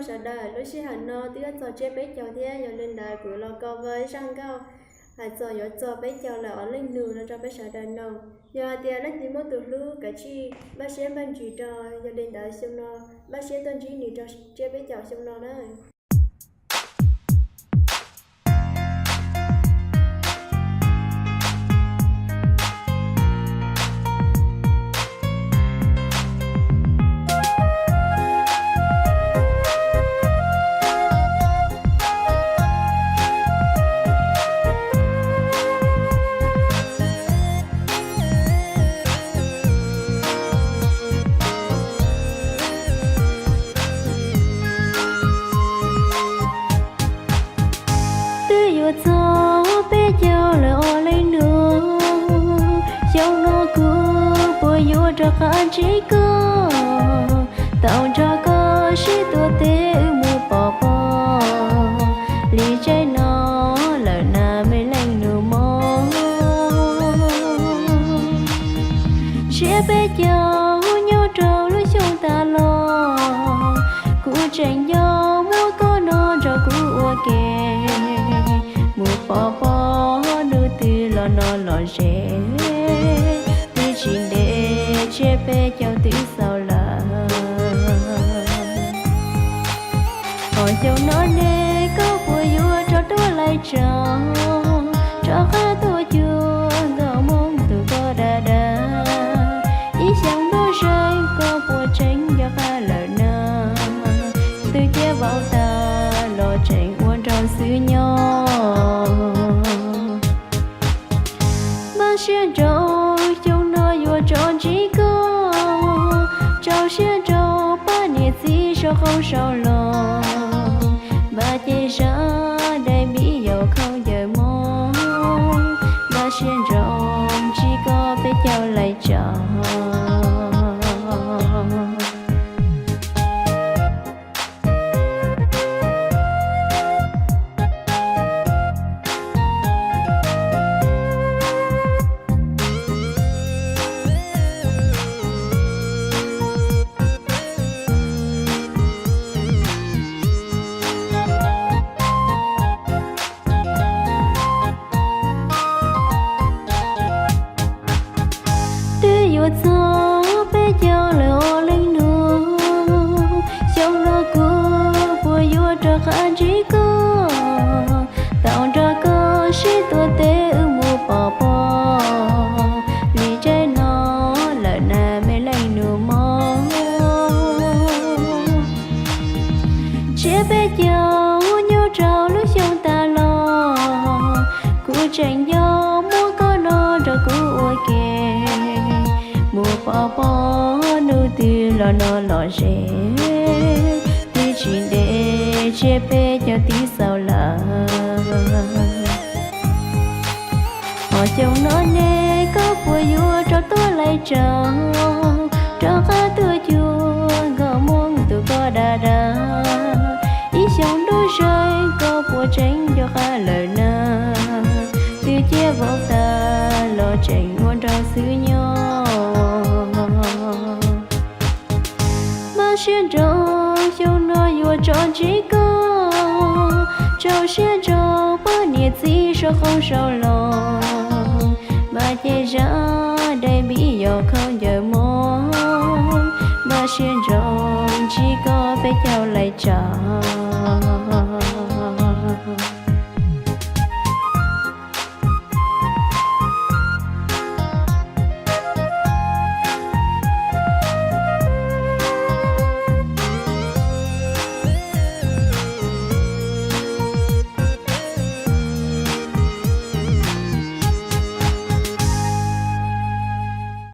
Sawv daws, lub sij hawm no twb yuav txog tsiab peb caug thiab, yog li ntawd kuv los ko ua ib zaj nkauj hais txog yuav txog peb caug lawm os leej nus no rau peb sawv daws mloog. Yog hais tias leej twg muaj tus hlub kav tsij npaj siab npaj ntsws rau, yog li ntawd xyoo no npaj siab tuaj ntsib nws rau tsiab peb caug xyoo no na. Twb yuav txog peb caug lawm os leej nus, xyoo no kuv puas yuav rov qab ntsib koj, tau nrog koj sib tuav tes wb mus pov pob li tsev no lawm na me leej nus mog. Tsiab peb caug nyob rau lub xyoo tas los, kuv tseem nco muab koj no nrog kuv ua ke mus pov pob hnub twg los no los ze, twb tsis ntev tsiab peb caug twb xaus lawm. Hos xyoo no ne koj puas yuav rov tuaj lais tsaus, rov qab tuaj cuag nkauj Hmoob tus koj dag dag. Ib xyoos ntuj ze koj puas tseem nco qab lawm na, twb cia vauv tas los tseem ua nraug xwb nyob. Npaj siab nrog xyoo no yuav rov ntsib koj, rau siab nrog pab niam txiv sau qoob sau loo, npaj cev zaj dais npib yaus khaub ncaws mog, npaj siab nrog ntsib koj peb caug lais tsaus. Twb yuav txog peb caug lawm os leej nus, xyoo no kuv puas yuav rov qab ntsib koj, tau nrog koj sib tuav tes wb mus pov pob li tsev no lawm na me leej nus mog. Tsiab peb caug nyob rau lub xyoo tas los, kuv tseem nco muab koj no nrog kuv ua ke mus pov pob hnub twg los no los ze, twb tsis ntev tsiab peb caug twb xaus lawm. Hos xyoo no ne koj puas yuav rov tuaj lais tsaus, rov qab tuaj cuag nkauj Hmoob tus koj dag dag. Ib xyoos ntuj ze koj puas tseem nco qab lawm na, twb cia vauv tas los tseem ua nraug xwb nyob. Npaj siab nrog xyoo no yuav rov ntsib koj, rau siab nrog pab niam txiv sau qoob sau loo, npaj cev zaj dais npib yaus khaub ncaws mog, npaj siab nrog ntsib koj peb caug lais tsaus.